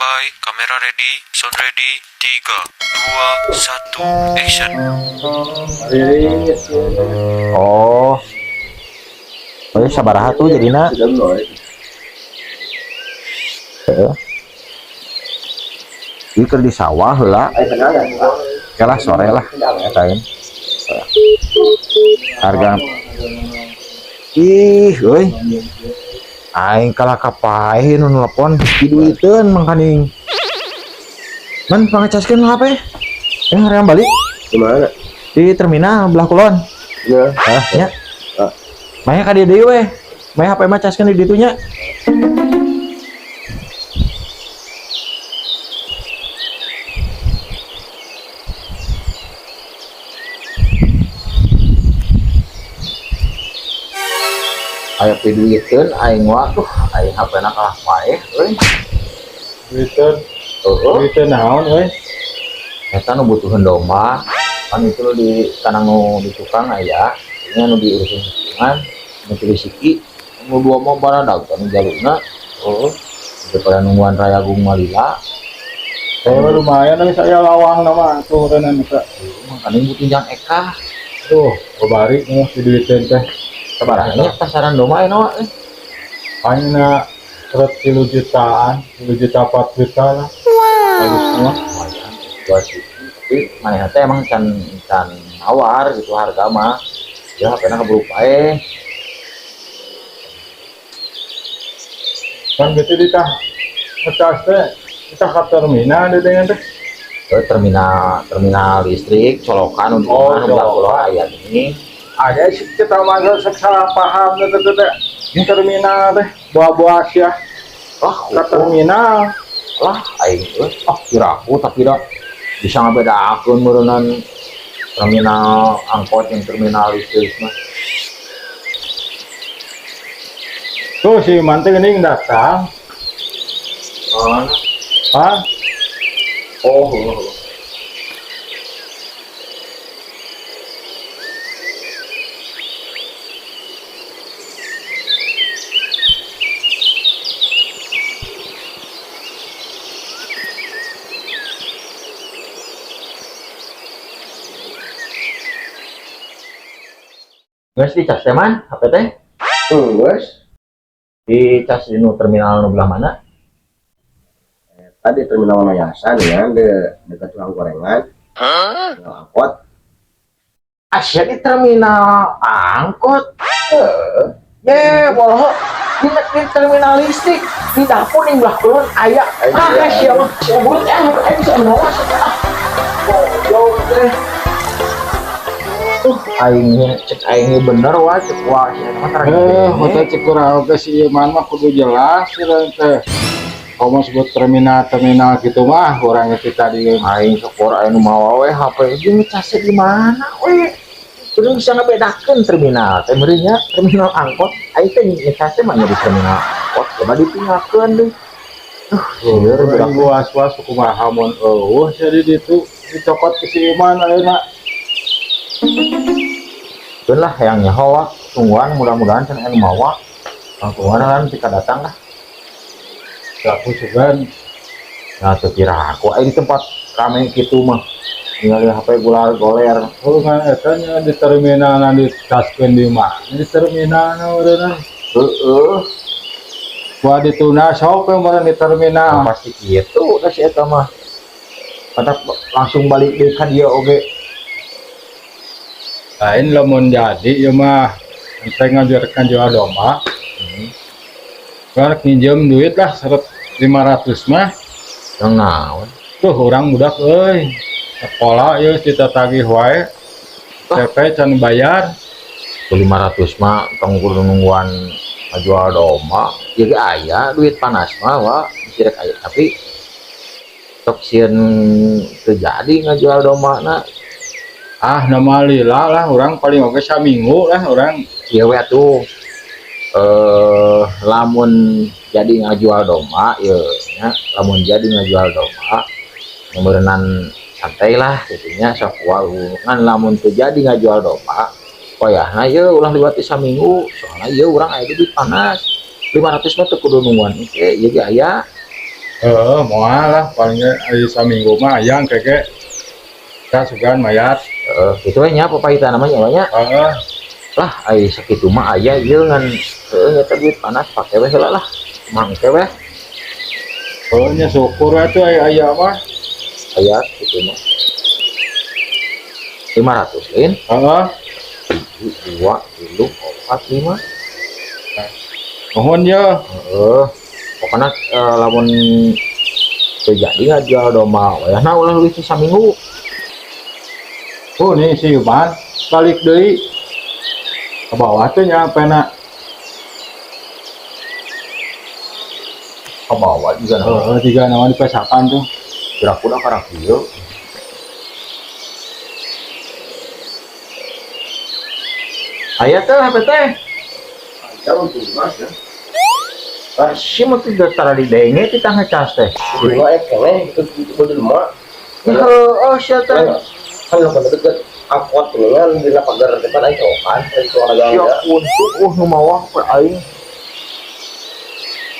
Standby, kamera ready, sound ready, 3, 2, 1, action. Oh. Oh, sabaraha tuh jadina? Heeh. Ieu keur di sawah heula. Kalah sore lah lain. Harga ih euy. Aing kalah kapaeh nu nelpon diduiteun mangkaning. Man pangecaskeun HP. Eh hoream balik. Di mana? Di terminal belah kulon. Ya. Hah, nya. Ah. Maya ka dieu deui we. Maya HP mah caskeun di ditu nya. Aya piduiteun aing wa tuh aing HP-na kalah paeh euy. Duiteun, Heeh. duiteun naon euy? Eta nu butuheun domba kan itu nu di tanang nu di tukang aya ini nu diurusin tukungan nu teu disiki nu dua mah baradag kan jalurna. Oh, daripada nungguan Rayagung malila. Saya mah lumayan euy, saya lawang nama tuh renan bisa. Makanya butuh jang eka. Tuh, babari mah si duiteun teh. Sabaraha nya pasaran domba aya nawa eh? Paling na 3 jutaan, 3 juta 4 juta lah. Bagus semua. Lumayan dua siki, tapi manehna teh emang can can nawar gitu harga mah ya HP-na keburu paeh. Kan gitu di tah ngecas teh kita ke terminal di dengan teh. Ke terminal terminal listrik colokan untuk Oh, mana belah colokan. pulau aya gini. Ada sih kita masuk salah paham teh teh teh. Di terminal teh buah-buah sia lah ke terminal. Lah aing euy ah kira aku tapi dah bisa ngabedakeun meureunnan terminal angkot yang terminal listrik mah. Tuh si mantu geuning datang. Oh. Hah? Oh, oh, oh. Geus dicas teh man, HP teh? Geus. Dicas di nu terminal nu belah mana? Tadi terminal Wanayasan ya, de dekat tukang gorengan. Terminal angkot. Asia di terminal angkot. Ye, walau di terminal listrik di dapur di belah kulon aya. Ah, sia mah. Goblok eh, eh bisa menawa sia. Goblok teh. Aingnya cek aingnya bener wah cek wah sia mah tara Eh, hotel cek kurang oge si Iman mah kudu jelas sia teh. Kalau mau sebut terminal-terminal gitu mah orang itu tadi Aing syukur aing nu mawa we HP jeung ngecasnya di mana we. Kudu bisa ngebedakeun terminal teh meureun nya terminal angkot aing teh ngecasnya mah nya di terminal angkot coba ditinggalkeun deui. Sieun budak. Urang was-was kumaha mun eueuh sia di ditu dicokot ke si Iman ayeuna. Keun lah hayang nyaho wa tungguan mudah-mudahan can aya nu mawa. Tungguan kan tika datang lah. Aku sugan Nah, teu kira aku aing di tempat rame kitu mah. Ningali HP gular goler. Oh, kan eta nya di terminal na dicaskeun di mana? Di terminal na meureunna. Heeh. Wah dituna sok we meureun di terminal. Nah, pasti kitu da si eta mah. Patah langsung balik deui ka dieu oge. Lain lamun jadi ieu mah ente ngajuarkan jual domba. Rek nginjem duit lah seret 500 mah. Yang naon? Tuh orang budak euy. Sekolah ieu ditatagih wae. TP can bayar. Tuh 500 mah tong kudu nungguan ngajual domba. Ieu ge aya duit panas mah wa rek aya tapi tok sieun teu jadi ngajual domba na. Ah nama lila lah orang paling oge saminggu lah orang. Ieu we atuh. Lamun jadi ngajual domba ieu nya, lamun jadi ngajual domba meureunan santai lah gitu nya sok wae ngan lamun teu jadi ngajual domba wayahna ieu ulah liwat saminggu soalna ieu urang aya duit panas 500 mah teu kudu nungguan engke ieu ge aya. Heeh, moal lah paling ge aya saminggu mah hayang keke. Kita sugan mayar. Heeh, kitu we nya papahitan namanya nya. Heeh. Lah ai sakitu mah aya ieu ngan heueuh nya teh duit panas pake we heula lah. Mangke we. Oh nya syukur atuh aya aya mah. Aya kitu mah. 500 lain. Heeh. 1, 2, 3, 4, 5. Nuhun ya. Heeh. Pokona lamun teu jadi ngajual domba wayahna ulah leuwih ti saminggu. Oh nih si Iman balik deui. Ke bawah teh nya pena. Ke bawah juga nah. Heeh, tiga nama dipesakan tuh. Gerak udah karak ieu. Aya teh HP teh. Jauh tuh mas ya. Ah, si mah tuh tara didenge ti tah ngecas teh. Dua keneh itu di rumah. Heeh, sia teh. Kan lo deket angkot dengan di pagar depan aing cokan, aing tukang dagang Sia ya. untuk nu mawah ku aing.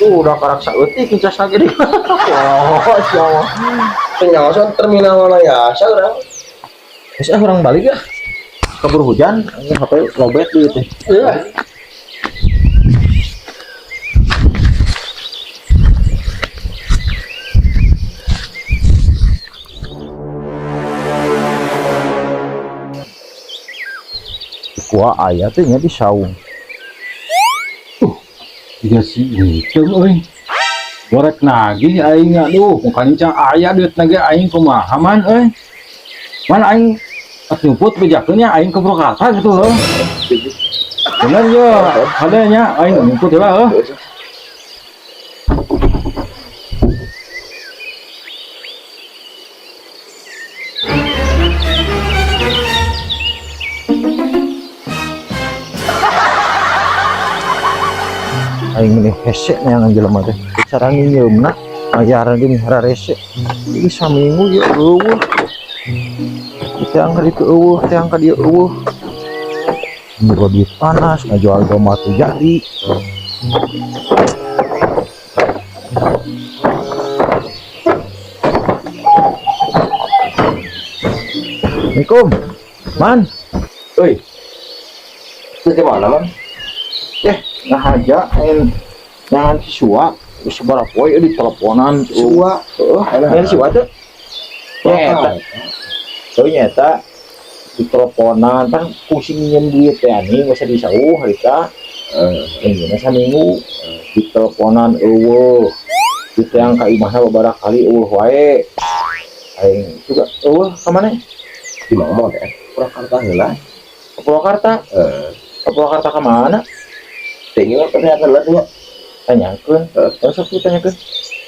Tuh udah karak saeutik ngecas lagi di. Wah, sia mah. Penyawasan terminal mana ya? Saya urang. Geus ah urang balik ah. Keburu hujan, anjing HP lobet duit teh. Iya. Kuah aya teh nya di saung. Tiga si itu euy. Gorek nagih aing aduh, mukanya can aya duit nage aing kumaha man euy. Man aing nyumput bejakeun nya aing ke Purwakarta gitu heuh. Bener ye, hade nya aing nyumput heula heuh. Aing meni hese neangan jelema teh. Cara nginjeumna mayaran ge mihara rese. Ieu saminggu ieu eueuh. Teh angka ditu eueuh, teh angka dieu eueuh. Nyuruh duit panas, ngajual domba teu jadi. Assalamualaikum. Man. Oi. Itu di mana, Man? Ngahaja aing nyangan si Sua, geus sabaraha poe di teleponan. Sua. Heeh, nyangan si Sua teh. Nyeta. Heuh nyeta di teleponan kan pusing nginjem duit teh anjing geus disauh harita. Heeh, saminggu di teleponan eueuh. Di teang ka imahna babaraha kali eueuh wae. Aing juga eueuh ka mana? Di mana teh? Purwakarta heula. Ke Purwakarta? Heeh. Ke Purwakarta ka mana? Tinggi mah ternyata heula nya. Tanyakeun. Terus aku tanyakeun.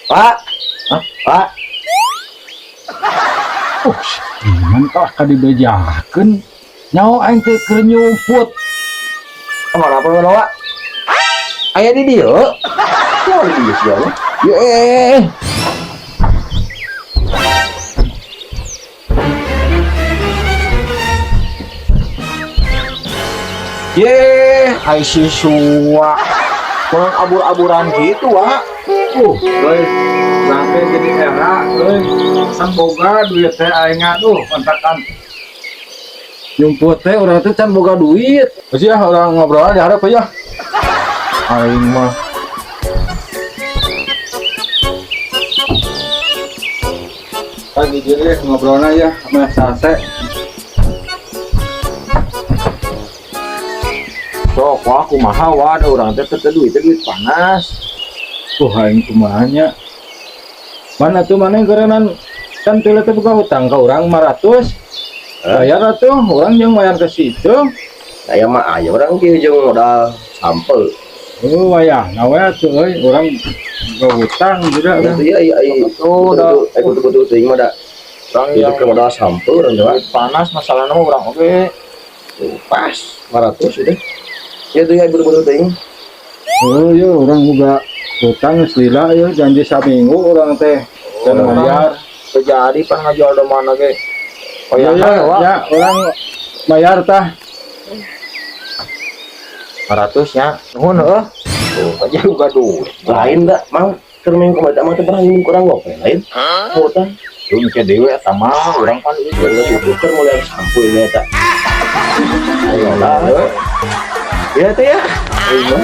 Pak. Hah? Pak. Iman kalah ka dibejakeun. Nyaho aing teh keur nyumput. Kamana apa Pak? Aya di dieu. Kumaha di dieu sia mah? Ye. Ye, ai si Sua. Kurang abur-aburan gitu, Wak. Euy, sampai jadi era euy. Can boga duit teh aing aduh kontakan. Nyumput teh urang teh can boga duit. Geus ya urang ngobrol di hareup ya. Aing mah. Pagi jadi ngobrolna ya sama sase. Sok wah kumaha wah da urang teh teu duit teh duit panas. Aing kumaha nya. Mana tuh mana gerenan kan teu teh boga hutang ka urang 500. Bayar atuh urang jeung bayar ke situ. Aya mah aya urang kieu jeung modal sampel. Oh wayah, na we atuh euy urang boga hutang juga urang. Iya iya iya. Oh, da betul-betul teuing mah da. Urang Ieu yang ke modal sampel urang teh. duit panas masalahna mah urang oge. Pas 500 udah. Ya tuh ya betul-betul teuing. Oh iya urang boga hutang geus lila ieu janji saminggu urang teh can Oh, bayar. Teu jadi pan ngajual domba ge. Oh Ya, ya, ya, Wak. ya, urang bayar tah. 500 nya. Nuhun heuh. Tuh aja boga duit. Lain da, Mang. Keur minggu kemarin mah teh pernah minum kurang ngopi lain. Mutan. Lu mikir dewe eta mah urang pan ieu. Geus itu keur mulai sampo ini eta. Ayo lah. Ya teh ya. Ayo.